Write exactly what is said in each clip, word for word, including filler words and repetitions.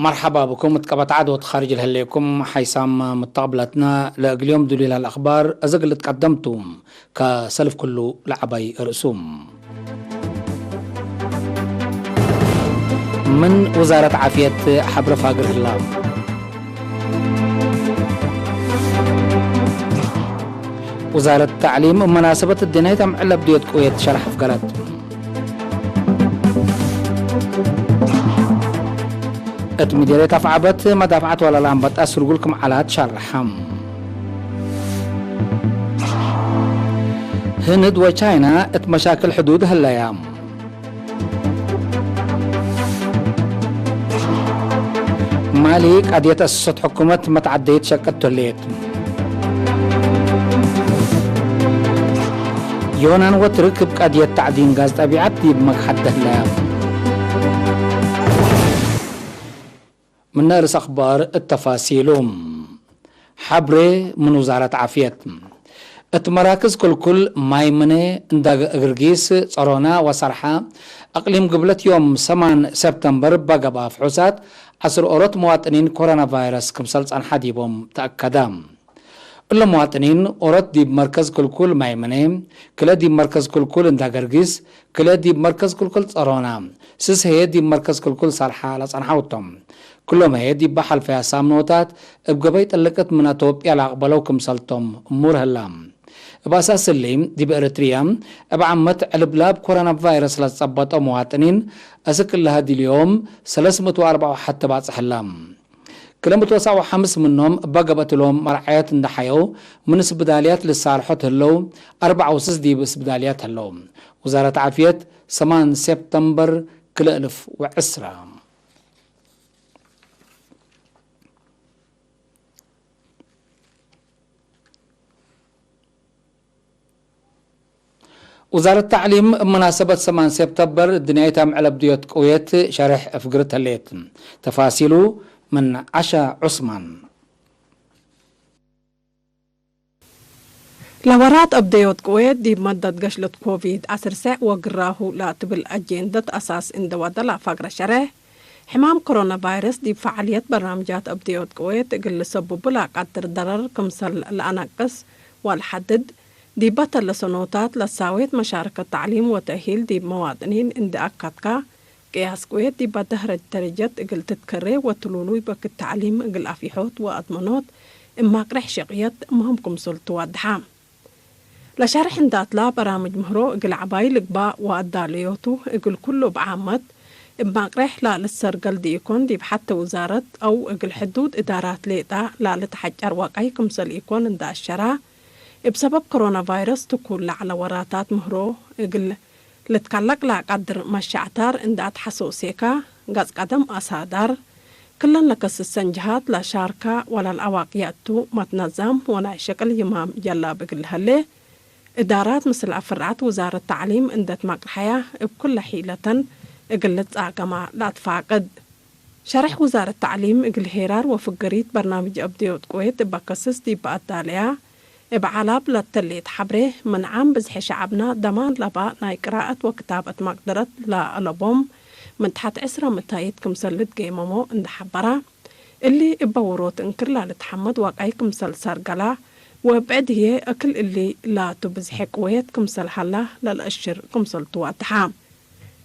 መርሐባ ብኩም እት ቀበት ዐድ ወትኻርጅ ለህሌኩም ሓይሳም ምተቅብለትና። ለእግል ዮም ዱሊል አልአኽባር እዘ እግል ልትቀደም ቱ። ከሰልፍ ክሉ ለዐባይ ርእሱ። ምን ውዛረት ዓፍየት ሐብረ ፋግር ህላ። ውዛረት ተዕሊም እብ መናሰበት እድንያይት አምዕል አብድዮት ቅውየት ሸርሕ አፍገረት። እት ምዴርየት አፍዐበት መዳፍዐት ወላል አንበጣ ስርጉል ክም ዐላት ሸርሐ። ህንድ ወቻይና እት መሻክል ሕዱድ ህለያ። ማሊ፣ ቀድየት አሰሰት ሕኩመት መትዐደይት ሸቅት ቱ ህሌት። ዮናን ወትርክ እብ ቀድየት ተዕዲን ጋዝ ጠቢዐት ዲብ መግሐት ደህለ። ምነ ርእስ አኽባር እት ተፋሲሉ። ሐብሬ ምን ውዛረት ዓፍየት። እት መራክዝ ክልኩል ማይ ምኔ፣ እንዳ ግርጊስ፣ ጸሮና ወሰርሐ፣ አቅሊም ግብለት ዮም ሰማን ሰብተምበር እበ ገብአ ፍሑሳት፣ ዐስር ኦሮት መዋጥኒን ኮሮና ቫይረስ ክምሰል ጸንሐ ዲቦም ተአከደ። እሎም መዋጥኒን ኦሮት ዲብ መርከዝ ክልኩል ማይ ምኔ፣ ክለ ዲብ መርከዝ ክልኩል እንዳ ገርጊስ፣ ክለ ዲብ መርከዝ ክልኩል ጸሮና፣ ስስ ህዬ ዲብ መርከዝ ክልኩል ሰርሐ ለጸንሐው ቶም። ክሎም ህዬ ዲበ ሐልፈያ ሳምኖታት እብ ገበይ ጥልቅት ምን አቶብያ ለአቅበለው ክምሰልቶም እሙር ህላ። እብ አሳስ እሊ፣ ዲብ ኤረትርያ እብ ዓመት ዕልብላብ ኮሮና ቫይረስ ለትጸበጠው መዋጥኒን፣ አስክ እለ ሀዲ ልዮም ሰለስ ምእት ወአርበዕ ወሐቴ ባጽሕ ህላ። ክለ ምእት ወሰብዓ ወሐምስ ምኖም እበ ገብአት እሎም መርዓየት እንደ ሐየው፣ ምን እስብዳልያት ልሳርሖት ህለው፣ አርበዕ ወስስ ዲብ እስብዳልያት ህለው። ውዛረት ዓፍየት፣ ሰማን ሴፕተምበር ክልኤ እልፍ ወዕስራ። ውዛረት ተዕሊም እብ መናሰበት ሰማን ሴፕተምበር እድንያይት አምዕል አብድዮት ቅውየት ሸሬሕ አፍግርት ህሌት። ተፋሲሉ ምን ዐሻ ዑስማን። ለወራት አብደዮት ቅዌት ዲብ መደት ገሽለት ኮቪድ ዐስር ሰዕ ወግራሁ ለትብል አጄንደት አሳስ እንደ ወደ ለአፋግረ ሸሬሕ፣ ሕማም ኮሮና ቫይረስ ዲብ ፈዓልየት በርናምጃት አብደዮት ቅዌት እግል ልሰብቡ ለአቃድር ደረር ክምሰል ለአነቅስ ወለሐድድ፣ ዲበ ተለ ሰኖታት ለሳዌት መሻረከት ተዕሊም ወተእሂል ዲብ መዋጥኒን እንዴ አካትካ፣ ቅያስ ቅዌት ዲበ ደህረጅ ደረጀት እግል ትትከሬ ወትሉሉይ በክት ተዕሊም እግል አፍይሖት ወአድመኖት እብ ማቅሬሕ ሸቅየት ምህም ክምሰል ትወድሐ። ለሸርሕ እንዳትላ በራምጅ ምህሮ እግል ዐባይ ልግባእ ወአዳለዮቱ እግል ኩሉ እብ ዓመት እብ ማቅሬሕ ለልትሰርገል ዲኢኮን፣ ዲብ ሐቴ ውዛረት አው እግል ሕዱድ እዳራት ሌጣ ለልትሐጨር ወቀይ ክምሰል ኢኮን እንዳ አሸራ፣ እብ ሰበብ ኮሮና ቫይረስ ትኩል ለዐለ ወራታት ምህሮ እግል ልትከለቅ ለአቀድር መሸዕታር እንደ አትሐሰውሴካ፣ ገጽ ቀደም አሳዳር፣ ክለን ለከስሰን ጀሃት ለሻርካ ወለልአዋቅየ እቱ መትነዛም ወናይ ሸቅል ይማም ጀላብ እግል ለሀሌ፣ እዳራት ምስል አፍርዐት ውዛረት ተዕሊም እንደ ትመቅርሐያ እብ ኩለ ሒለተን እግል ልትጻገማ ለአትፋቅድ። ሸርሕ ውዛረት ተዕሊም እግል ሄራር ወፍግሪት በርናምጅ አብደዮት ቅዌት እበ ከስስ ዲብ አዳለያ፣ እብ ዐላብ ለተሌት ሐብሬ፣ ምን ዓም ብዝሒ ሸዐብና ደማን ለባ ናይ ቅራአት ወክታበት መቅደረት ለአለቦም ምን ተሐት ዕስረ ምታይት ክምሰል ልትጌመሞ እንደ ሐበራ፣ እሊ እበ ውሮት እንክር ለልትሐመድ ወቀይ ክምሰል ሰርገላ፣ ወብዕድ ህዬ እክል እሊ ላቱ ብዝሒ ቅዌት ክምሰል ሀላ ለልአሽር ክምሰል ትወድሐ።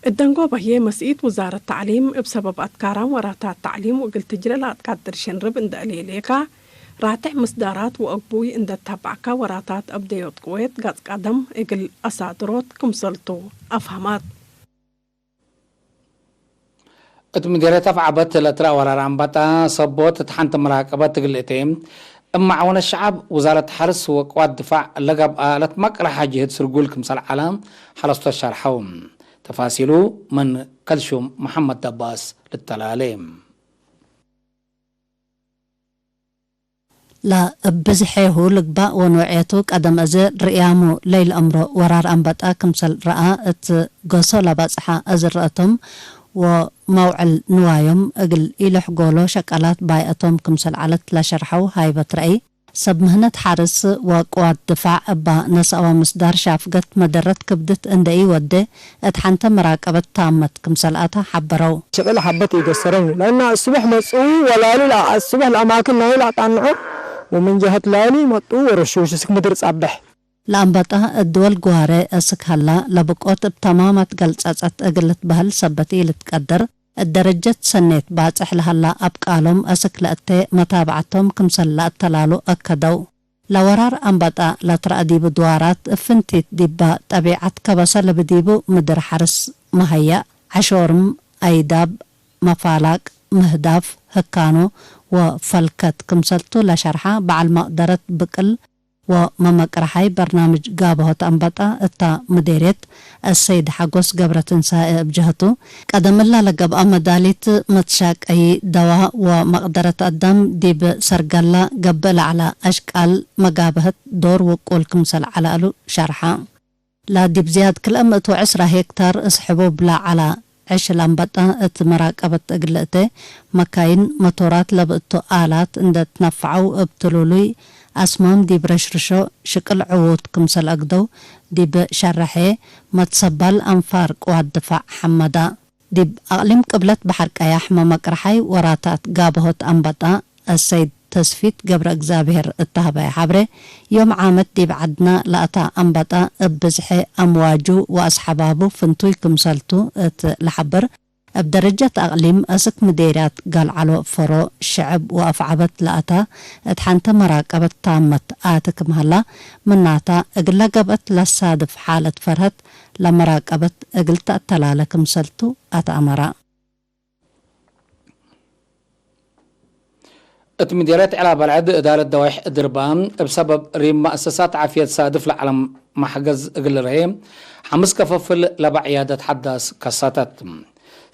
እት ደንጎበ ህዬ፣ መስኢት ውዛረት ተዕሊም እብ ሰበብ አትካራም ወራታት ተዕሊም ወእግል ትጅረ ለአትቀድር ሽንርብ እንደ እሌሌካ፣ ራትዕ ምስዳራት ወአግቡይ እንደ ተበዕካ ወራታት አብደዮት ቅዌት ገጽ ቀደም እግል አሳድሮት ክምሰልቱ አፍሀመት። እት ምዴርየት አፍዐበት ለትረአ ወራር አንበጣ ሰቦት እት ሐንቲ መራቀበት እግል እቴ፣ እብ መዓወነት ሸዐብ ውዛረት ሐርስ ወቅዋት ድፋዕ ለገብአ ለትመቅረሐ ጅህድ ስርጉል ክምሰል ዐለ ሐለስቶት ሸርሐው። ተፋሲሉ ምን ከልሹም መሐመድ ደባስ ልተላሌ። ለእብ ብዝሔሁ ልግባእ ወኖዕየቱ ቀደም አዜ ርእያሙ ለኢለአምሮ ወራር አንበጣ ክምሰል ረአ፣ እት ገሶ ለበጽሐ አዝረአቶም ወመውዐል ንዋዮም እግል ኢልሕጎሎ ሸቀላት ባይአቶም ክምሰል ዐለት ለሸርሐው ሃይበት ረአይ፣ ሰብ ምህነት ሐርስ ወቅዋት ድፋዕ እባ ነስአወ ምስዳር ሻፍገት መደረት ክብድት እንደ ኢወዴ፣ እት ሐንተ መራቀበት ታመት ክምሰል አተ ሐበረው። ሽቅል ሐበት ኢገሰረኒ፣ ለእነ አስብሕ መጽኡ ወላሊ ለአስብሕ ለአማክን ናይ ለአጣንዖ፣ ወምን ጀሀት ላሊ መጡ ወረሹሽ እስክ ምድር ጸብሕ። ለአንበጣ እት ድወል ግዋሬ እስክ ሀላ፣ ለብቆት እብ ተማም አትገልጸጸት እግል ልትበህል ሰበት ኢልትቀደር፣ እት ደረጀት ሰኔት ባጽሕ ለሀላ አብቃሎም እስክ ለእቴ መታብዐቶም ክምሰል ለአተላሉ አከደው። ለወራር አንበጣ ለትረአ ዲቡ ድዋራት፣ እፍንቲት ዲባ ጠቢዐት ከበሰ ለብዲቡ ምድር ሐርስ መሀያእ፣ ዐሾርም፣ አይዳብ፣ መፋላቅ፣ ምህዳፍ፣ ህካኑ ወፈልከት ክምሰልቱ ለሸርሐ በዐል መቅደረት ብቅል ወመመቅረሓይ በርናምጅ ጋብሆት አንበጣ እታ ምዴርየት አሰይድ ሐጎስ ገብረትንሳኤ እብ ጀህቱ፣ ቀደም እላ ለገብአ መዳሊት መትሻቀዪ ደዋ ወመቅደረት አዳም ዲብ ሰርገላ ገብእ ለዐለ አሽቃል መጋብሀት ዶር ውቁል ክምሰል ዐለ እሉ ሸርሐ። ለዲብ ዝያድ ክልኤ ምእት ወዕስራ ሄክታር እስሕቡብ ለዐለ ዕሽ ለአንበጣ እት መራቀበት እግል ልእቴ፣ መካይን፣ መቶራት ለብእቱ አላት እንዴ ትነፈዐው እብ ትሉሉይ አስማም ዲብ ረሽርሾ ሽቅል ዕዉት ክምሰል አግደው ዲብ ሸረሐ መትሰባል አንፋር ቅዋት ድፋዕ ሐመዳ። ዲብ አቅሊም ቅብለት በሐር ቀያሕ መመቅረሓይ ወራታት ጋብሆት አንበጣ አሰይድ ተስፊት ገብረ እግዚኣብሔር እተ ሀበየ ሐብሬ፣ ዮም ዓመት ዲብ ዐድነ ለአታ አንበጣ እብ ብዝሐ አምዋጁ ወአስሐባቡ ፍንቱይ ክምሰልቱ እት ለሐብር፣ እብ ደረጀት አቅሊም አስክ ምዴርያት ጋልዓሎ፣ ፈሮ፣ ሸዐብ ወአፍዓበት ለአታ እት ሐንተ መራቀበት ታመት አተ ክም ሀላ፣ ምናታ እግለ ገብአት ለሳድፍ ሓለት ፈርሀት ለመራቀበት እግል ተአተላለ ክምሰልቱ አትአመረ። እት ምዴርየት ዕላ በልዐድ እዳረት ደዋይሕ እድርባ፣ እብ ሰበብ ሪም መአሰሳት ዓፍየት ሳድፍ ለዐለ መሕገዝ እግል ልርኤ፣ ሐምስ ከፈፍል ለበ ዕያደት ሐዳስ ከሰተት።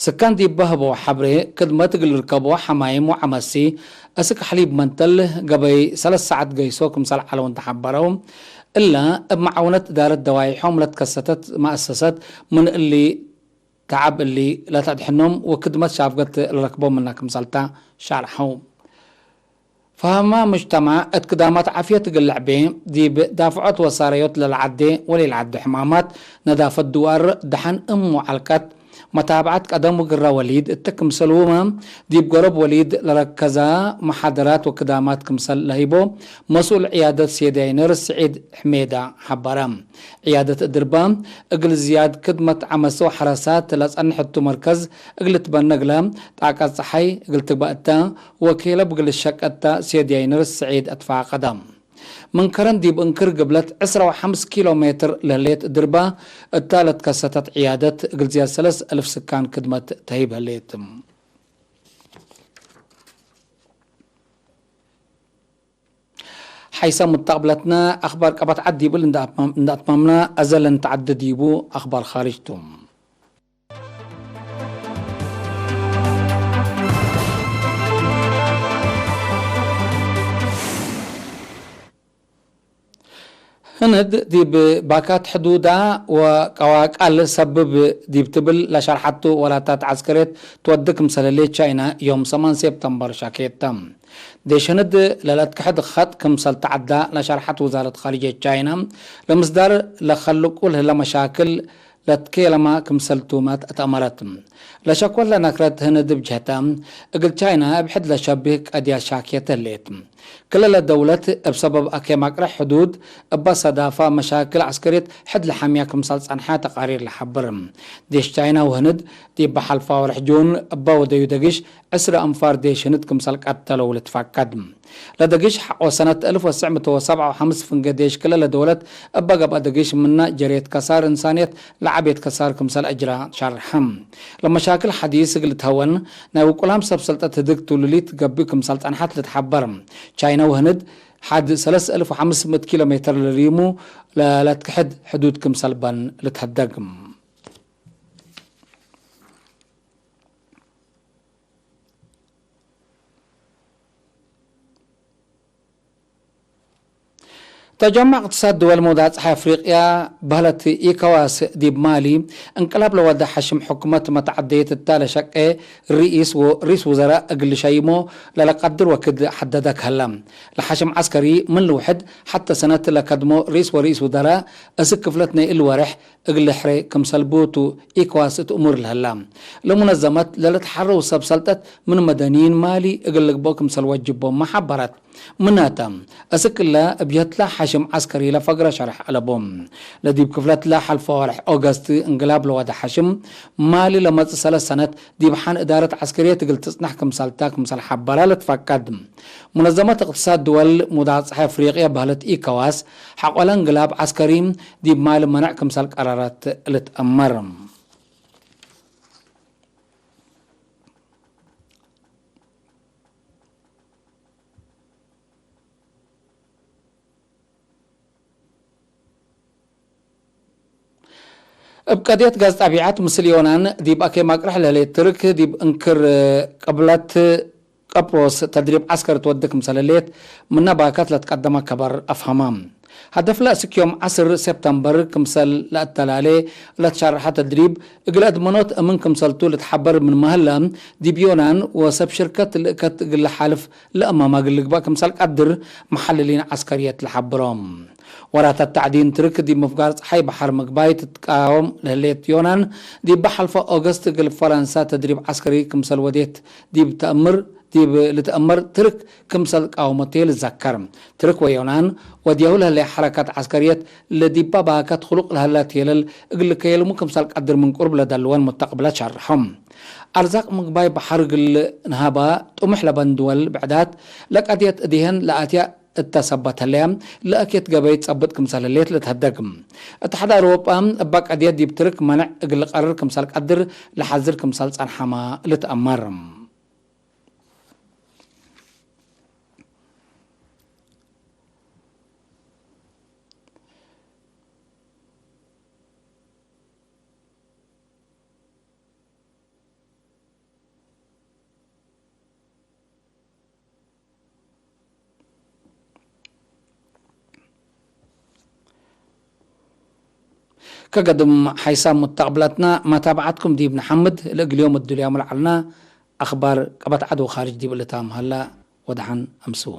ስካን ዲብ በህቦ ሐብሬ፣ ክድመት እግል ልርከቦ ሐማይም ወዐመሲ፣ እስክ ሐሊብ መንተል፣ ገበይ ሰለስ ሳዐት ገይሶ ክምሰል ዐለው እንተ ሐበረው፣ እለ እብ መዓውነት እዳረት ደዋይሖም ለትከሰተት መአሰሰት፣ ምን እሊ ተዐብ እሊ ለተድሕኖም ወክድመት ሻፍገት ለረክቦም ምነ ክምሰልተ ሸርሐው። ፈሀመ ሙጅተማዕ እት ክዳማት ዓፍየት እግል ለዐቤ፣ ዲብ ዳፍዖት ወሳረዮት ለለዐዴ ወለኢለዐዴ ሕማማት፣ ነዳፈት ድዋር፣ ደሐን እም ወዐልቀት፣ መታብዐት ቀደም ወግረ ወሊድ እት ክምሰልሁመ፣ ዲብ ገሮብ ወሊድ ለረከዘ መሓደራት ወክዳማት ክምሰል ለህይቦ መስኡል ዕያደት ሴድያይ ነርስ ስዒድ ሕሜዳ ሐበረ። ዕያደት እድርባ እግል ዝያድ ክድመት ዐመሰ ወሐረሳት ለጸንሕ እቱ መርከዝ እግል ልትበነ እግለ ጣቀት ጸሓይ እግል ትግበእ እተ ወኬለብ እግል ልሸቀ እተ ሴድያይ ነርስ ስዒድ አትፋቀደ። ምን ከረን ዲብ እንክር ግብለት ዕስራ ወሐምስ ኪሎ ሜትር ለህሌት እድርባ እታ ለትከሰተት ዕያደት እግል ዝያድ ሰለስ እልፍ ስካን ክድመት ተህይብ ህሌት። ሐይሰ ሙተቅብለትነ አክባር ቀበት ዐድ ዲብል እንደ አትማም-፣ እንደ አትማምነ፣ አዘ ለንተዐደ ዲቡ አክባር ካርጅ ቱ። ህንድ ዲብ ባካት ሕዱዳ ወቀዋቃል ሰብብ ዲብ ትብል ለሸርሐቱ ወላታት ዐስከርየት ትወዲ ክምሰል ህሌት ቻይና ዮም ሰማን ሴፕተምበር ሻኬት ተ። ዴሽ ህንድ ለለአትክሕድ ኸጥ ክምሰል ተዐዳ ለሸርሐት ውዛረት ካርጅየት ቻይና፣ ለምስዳር ለከልቁ ለህለ መሻክል ለትኬለማ ክምሰል ቱመ ተአመረት። ለሸኮት ለነክረት ህንድ እብ ጀህተ፣ እግል ቻይና እብ ሕድ ለሸብህ ቀድያት ሻክየት ህሌት። ክለ ለደውለት እብ ሰበብ አኬ ማቅረሕ ሕዱድ እበ ሰዳፋ መሻክል ዐስከርየት ሕድ ለሐምያ ክምሰል ጸንሐ ተቃሪር ለሐብር። ዴሽ ቻይና ወህንድ ዲብ ሐልፋ ወርሕ ጁን እበ ወደዩ ደግሽ ዕስረ አንፋር ዴሽ ህንድ ክምሰል ቀተለው ልትፈቀድ። ለደግሽ ሐቆ ሰነት አልፍ ወትስዕ ምእት ወሰብዓ ወሐምስ ፍንጌ ዴሽ ክለ ለደውለት እበ ገብአ ደግሽ ምነ ጀርየት ከሳር እንሳንየት ለዐቤት ከሳር ክምሰል አጅራ ሸርሐ። ለመሻክል ሐዲስ እግል ልትሀወን ናይ ውቁላም ሰብ ሰልጠት ህድግ ቱ ልሊት ገብእ ክምሰል ጸንሐት ልትሐበር። ቻይና ወህንድ ሐድ ሰለስ አልፍ ወሐምስ ምእት ኪሎ ሜትር ለሪሙ ለለትክሕድ ሕዱድ ክምሰል በን ልትሀደግ። ተጀመዕ እቅትሳድ ድወል መውዳቅ ጸሓይ አፍሪቅያ በህለት ኢኮዋስ ዲብ ማሊ እንቅላብ ለወደ ሐሽም ሕኩመት መተዐደየት እተ ለሸቄ ርኢስ ወርኢስ ውዘራእ እግል ልሸይሞ ለለቀድር ወክድ ሐደደክ ሀለ። ለሐሽም ዐስከሪ ምን ልውሕድ ሐተ ሰነት ለከድሞ ርኢስ ወርኢስ ውዘራእ እስክ ክፍለት ናይ እሊ ወሬሕ እግል ልሕሬ ክምሰል ቡ ቱ ኢኮዋስ እት እሙር ለህላ። ለሙነዘመት ለልትሐረው ሰብ ሰልጠት ምን መደንይን ማሊ እግል ልግብኦ ክምሰል ወጅቦም ሐበረት። ምናተ፣ እስክ እለ እብ የትለ ሐሽም ዐስከሪ ለፈግረ ሸርሕ አለቦም። ለዲብ ክፍለት ለሐልፈ ወርሕ ኦገስት እንግላብ ለወደ ሐሽም ማሊ ለመጽእ ሰለስ ሰነት ዲብ ሐን እዳረት ዐስከርየት እግል ትጽነሕ ክምሰልታ ክምሰል ሐበረ ልትፈቀድ። ሙነዘመት እቅትሳድ ድወል ሙዳጽሐ አፍሪቅየ በህለት ኢኮዋስ፣ ሐቆለ እንግላብ ዐስከሪ ዲብ ማሊ መነዕ ክምሰል ቀረረት ልትአመር። እብ ቀድየት ጋዝ ጣቢዓት ምስል ዮናን ዲብ አኬ ማቅርሕ ለህሌት ትርክ ዲብ እንክር ቅብለት ቀብሮስ ተድሪብ ዐስከር ትወዲ ክምሰል ህሌት ምነ ባከት ለትቀደመ ከበር አፍሀመ። ሀደፍለ እስክ ዮም ዐስር ሴፕተምበር ክምሰል ለአተላሌ ለትሸርሐ ተድሪብ እግል አድመኖት እምን ክምሰልቱ ልትሐበር ምን መሀለ ዲብ ዮናን ወሰብ ሽርከት ልእከት እግል ለሓልፍ ለእማም እግል ልግበእ ክምሰል ቀድር መሐልሊን ዐስከርየት ለሐብሮም። ወራታት ተዕዲን ትርክ ዲብ ምፍጋር ጸሓይ በሐር ምግባይ ትትቃወም ለህሌት ዮናን፣ ዲብ ሐልፈ ኦገስት እግል ፈረንሳ ተድሪብ ዐስከሪ ክምሰል ወዴት ዲብ ተአምር፣ ዲብ ልትአመር ትርክ ክምሰል ቃወመቴ ልዘከር። ትርክ ወዮናን ወድያሁ ለህሌ ሐረካት ዐስከርየት ለዲባ ባከት ክሉቅ ለህላ ቴለል እግል ልከየልሙ ክምሰል ቀድር ምን ቅሩብ ለደልወን ሙተቅብለት ሸርሖም። አርዛቅ ምግባይ በሐር እግል ነሀባ ጥሙሕ ለበን ድወል ብዕዳት ለቀድየት እዲሀን ለአትያ እተ ሰበት ህለየ፣ ለአኬት ገበይ ጸብጥ ክምሰል ህሌት ልትሀደግ። እትሓድ አውሮጳ እበ ቀድየት ዲብ ትርክ መነዕ እግል ልቀርር ክምሰል ቀድር ለሐዝር ክምሰል ጸንሐመ ልትአመር። ከገድም ሓይሳም ሙተቅብለትና መታብዐትኩም ዲብ ነሐምድ፣ ለእግል ዮም እድልያሙ ለዐልና አኽባር ቀበት ዐድ ወኻርጅ ዲብ እሊ ታም ሀላ። ወደሐን አምስዉ።